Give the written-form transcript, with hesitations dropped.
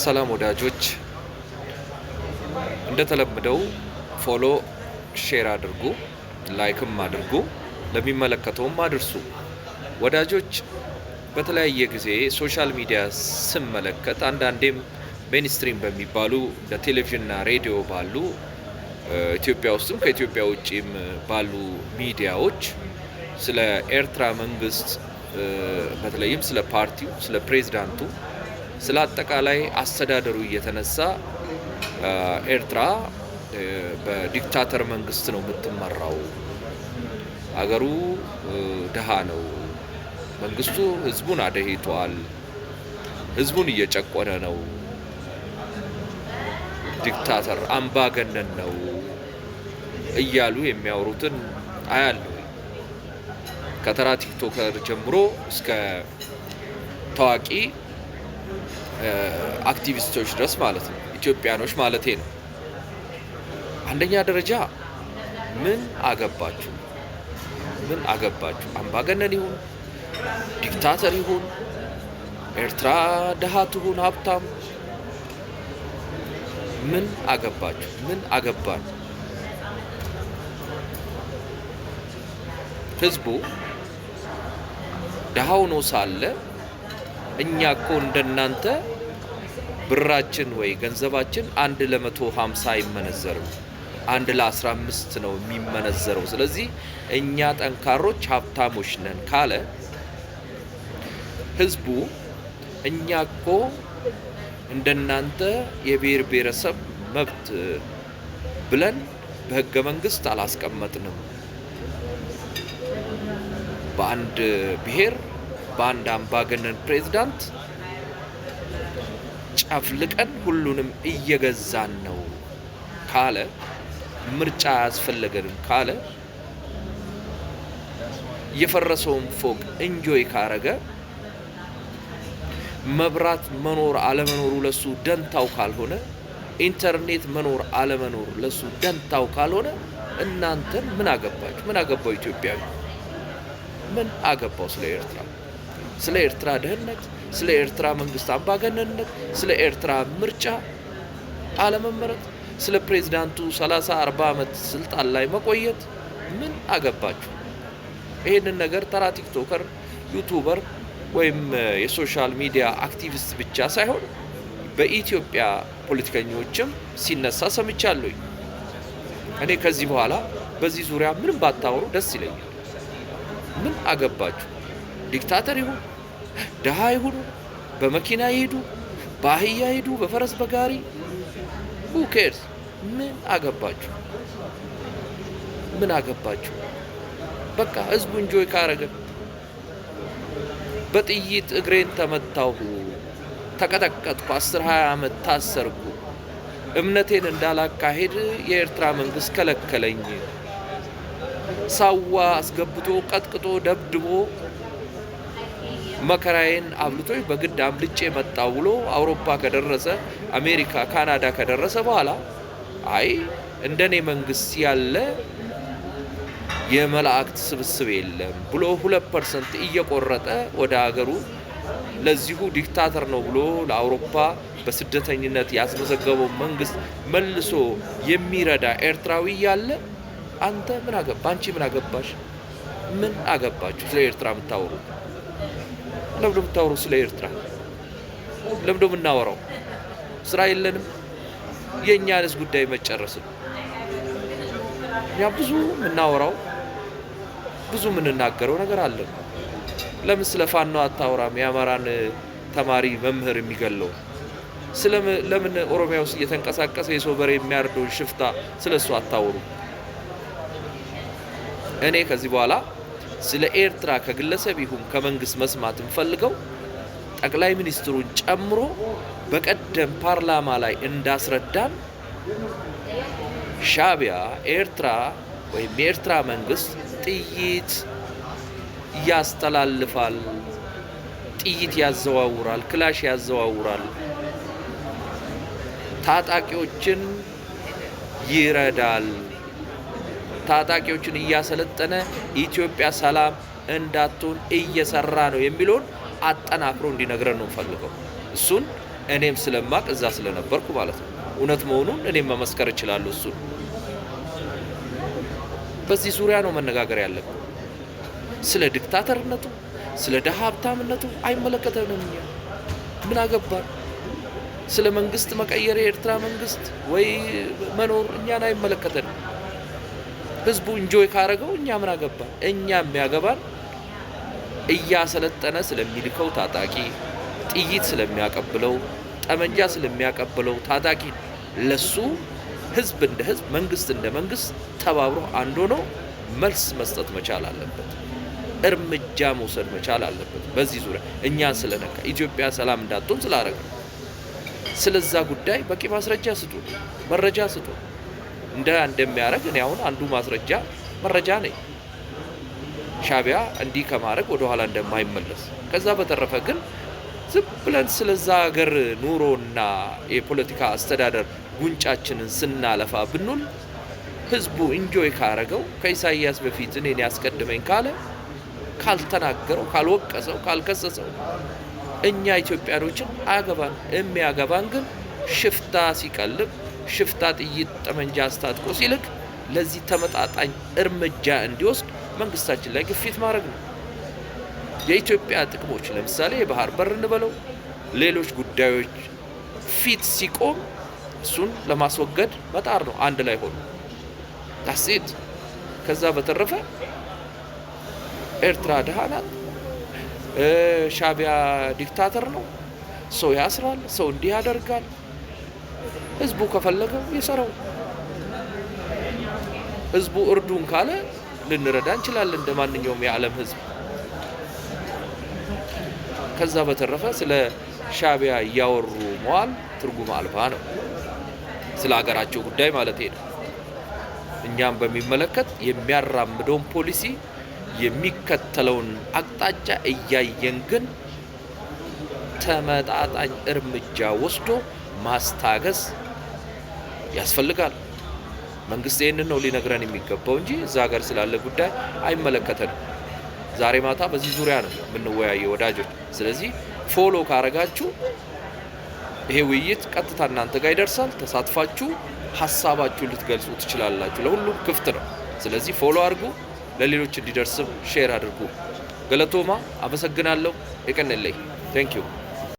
ሰላም ወዳጆች፣ እንደተለመደው follow፣ share አድርጉ፣ like ም አድርጉ፣ ለሚመለከተውም አድርሱ። ወዳጆች፣ በተለያየ ጊዜ social media ስመለከት፣ አንዳንዴም mainstream በሚባሉ እንደ ቴሌቪዥንና ሬዲዮ ባሉ፣ ኢትዮጵያ ውስጥም ከኢትዮጵያ ውጭም ባሉ ሚዲያዎች ስለ ኤርትራ መንግስት፣ በተለይም ስለ ፓርቲው፣ ስለ ፕሬዚዳንቱ፣ ስለ አጠቃላይ አስተዳደሩ እየተነሳ ኤርትራ በ dictator መንግስት ነው የምትመራው፣ አገሩ ድሃ ነው፣ መንግስቱ ህዝቡን አደህይቷል፣ ህዝቡን እየጨቆነ ነው፣ dictator አምባገነን ነው እያሉ የሚያወሩትን አያለሁ። ከተራ TikToker ጀምሮ እስከ ታዋቂ አክቲቪስቶች ድረስ ማለት ነው። ኢትዮጵያኖች ማለቴ ነው። አንደኛ ደረጃ ምን አገባችሁ? ምን አገባችሁ? አምባገነን ይሁን፣ dictator ይሁን፣ ኤርትራ ድሃ ትሁን ሀብታም፣ ምን አገባችሁ? ምን አገባን? ህዝቡ ድሃ ሆኖ ሳለ እኛ እኮ እንደናንተ ብራችን ወይ ገንዘባችን 1 ለ150 አይመነዘርም፣ 1 ለ15 ነው የሚመነዘረው። ስለዚህ እኛ ጠንካሮች ሀብታሞች ነን ካለ፣ ህዝቡ እኛ እኮ እንደናንተ የብሔር ብሔረሰብ መብት ብለን በህገ መንግስት አላስቀመጥንም፣ በአንድ ብሔር በአንድ አምባገነን ፕሬዝዳንት ጨፍልቀን ሁሉንም እየገዛን ነው ካለ፣ ምርጫ አያስፈለገንም ካለ፣ የፈረሰውን ፎቅ enjoy ካረገ፣ መብራት መኖር አለመኖሩ ለሱ ደንታው ካልሆነ፣ ኢንተርኔት መኖር አለመኖር ለሱ ደንታው ካልሆነ እናንተን ምን አገባችሁ? ምን አገባው ኢትዮጵያዊ? ምን አገባው ስለ ኤርትራ? ስለ ኤርትራ ደህንነት፣ ስለ ኤርትራ መንግስት አምባገነንነት፣ ስለ ኤርትራ ምርጫ አለመመረጥ፣ ስለ ፕሬዚዳንቱ 30 40 ዓመት ስልጣን ላይ መቆየት ምን አገባችሁ? ይህንን ነገር ተራ TikToker፣ YouTuber ወይም የ social media activist ብቻ ሳይሆን በኢትዮጵያ ፖለቲከኞችም ሲነሳ ሰምቻለሁኝ። እኔ ከዚህ በኋላ በዚህ ዙሪያ ምንም ባታወሩ ደስ ይለኛል። ምን አገባችሁ? Dictator ይሁን፣ ድሃ ይሁኑ፣ በመኪና ይሄዱ፣ በአህያ ይሄዱ፣ በፈረስ በጋሪ፣ who cares? ምን አገባችሁ? ምን አገባችሁ? በቃ ህዝቡ enjoy ካረገ፣ በጥይት እግሬን ተመታሁ፣ ተቀጠቀጥኩ፣ 10 20 ዓመት ታሰርኩ፣ እምነቴን እንዳላካሄድ የኤርትራ መንግስት ከለከለኝ፣ ሳዋ አስገብቶ ቀጥቅጦ ደብድቦ መከራዬን አብልቶኝ በግድ አምልጬ መጣሁ ብሎ አውሮፓ ከደረሰ፣ አሜሪካ፣ ካናዳ ከደረሰ በኋላ አይ እንደኔ መንግስት ያለ የመላእክት ስብስብ የለም ብሎ 2% እየቆረጠ ወደ ሀገሩ ለዚሁ dictator ነው ብሎ ለአውሮፓ በስደተኝነት ያስመዘገበው መንግስት መልሶ የሚረዳ ኤርትራዊ ያለ አንተ ምን አገባ? አንቺ ምን አገባሽ? ምን አገባችሁ ስለ ኤርትራ የምታወሩት? ለምዶ የምታወሩት ስለ ኤርትራ? ለምዶ የምናወራው? ስራ የለንም። የእኛንስ ጉዳይ መጨረስ ነው። እኛ ብዙ የምናወራው፣ ብዙ የምንናገረው ነገር አለን። ለምን ስለ ፋኖ አታወራም? የአማራን ተማሪ መምህር የሚገለው፣ ለምን ኦሮሚያ ውስጥ እየተንቀሳቀሰ የሰው በሬ የሚያርደውን ሽፍታ ስለ እሱ አታወሩ? እኔ ከዚህ በኋላ ስለ ኤርትራ ከግለሰብ ይሁን ከመንግስት መስማት የምፈልገው ጠቅላይ ሚኒስትሩን ጨምሮ በቀደም ፓርላማ ላይ እንዳስረዳን ሻቢያ ኤርትራ ወይም የኤርትራ መንግስት ጥይት ያስተላልፋል፣ ጥይት ያዘዋውራል፣ ክላሽ ያዘዋውራል፣ ታጣቂዎችን ይረዳል፣ ታጣቂዎችን እያሰለጠነ ኢትዮጵያ ሰላም እንዳትሆን እየሰራ ነው የሚለውን አጠናክሮ እንዲነግረን ነው ፈልገው። እሱን እኔም ስለማቅ እዛ ስለነበርኩ ማለት ነው። እውነት መሆኑን እኔም መመስከር እችላለሁ። እሱን በዚህ ዙሪያ ነው መነጋገር ያለብን። ስለ ዲክታተርነቱ፣ ስለ ደሃ ሀብታምነቱ አይመለከተንም። እኛ ምን አገባን? ስለ መንግስት መቀየር የኤርትራ መንግስት ወይ መኖር እኛን አይመለከተንም። ህዝቡ enjoy ካረገው እኛ ምን አገባን? እኛ የሚያገባን እያሰለጠነ ስለሚልከው ታጣቂ፣ ጥይት ስለሚያቀብለው፣ ጠመንጃ ስለሚያቀብለው ታጣቂ ለሱ ህዝብ እንደ ህዝብ፣ መንግስት እንደ መንግስት ተባብሮ አንድ ሆኖ መልስ መስጠት መቻል አለበት። እርምጃ መውሰድ መቻል አለበት። በዚህ ዙሪያ እኛን ስለነካ፣ ኢትዮጵያ ሰላም እንዳትሆን ስላደረገ ስለዛ ጉዳይ በቂ ማስረጃ ስጡ፣ መረጃ ስጡ። እንደሚያደርግ እኔ አሁን አንዱ ማስረጃ መረጃ ነኝ። ሻቢያ እንዲህ ከማድረግ ወደ ኋላ እንደማይመለስ። ከዛ በተረፈ ግን ዝም ብለን ስለዛ ሀገር ኑሮና የፖለቲካ አስተዳደር ጉንጫችንን ስናለፋ ብንውል፣ ህዝቡ enjoy ካረገው፣ ከኢሳይያስ በፊት እኔን ያስቀድመኝ ካለ፣ ካልተናገረው፣ ካልወቀሰው፣ ካልከሰሰው እኛ ኢትዮጵያኖችን አያገባን። የሚያገባን ግን ሽፍታ ሲቀልብ፣ ሽፍታ ጥይት ጠመንጃ አስታጥቆ ሲልክ ለዚህ ተመጣጣኝ እርምጃ እንዲወስድ መንግስታችን ላይ ግፊት ማድረግ ነው። የኢትዮጵያ ጥቅሞች ለምሳሌ የባህር በር እንበለው ሌሎች ጉዳዮች ፊት ሲቆም እሱን ለማስወገድ መጣር ነው። አንድ ላይ ሆኖ that's it። ከዛ በተረፈ ኤርትራ ድሃ ናት፣ ሻቢያ dictator ነው፣ ሰው ያስራል፣ ሰው እንዲህ ያደርጋል። ህዝቡ ከፈለገው ይሰራው። ህዝቡ እርዱን ካለ ልንረዳ እንችላለን እንደ ማንኛውም የዓለም ህዝብ። ከዛ በተረፈ ስለ ሻቢያ እያወሩ መዋል ትርጉም አልባ ነው። ስለ ሀገራቸው ጉዳይ ማለት ነው። እኛም በሚመለከት የሚያራምደውን ፖሊሲ፣ የሚከተለውን አቅጣጫ እያየን ግን ተመጣጣኝ እርምጃ ወስዶ ማስታገስ ያስፈልጋል። መንግስት ይህንን ነው ሊነግረን የሚገባው እንጂ እዛ ሀገር ስላለ ጉዳይ አይመለከተንም። ዛሬ ማታ በዚህ ዙሪያ ነው የምንወያየው ወዳጆች። ስለዚህ follow ካረጋችሁ ይሄ ውይይት ቀጥታ እናንተ ጋር ይደርሳል። ተሳትፋችሁ ሀሳባችሁን ልትገልጹ ትችላላችሁ። ለሁሉም ክፍት ነው። ስለዚህ follow አድርጉ፣ ለሌሎች እንዲደርስም share አድርጉ። Galatoomaa፣ አመሰግናለሁ። የቐንየለይ፣ thank you።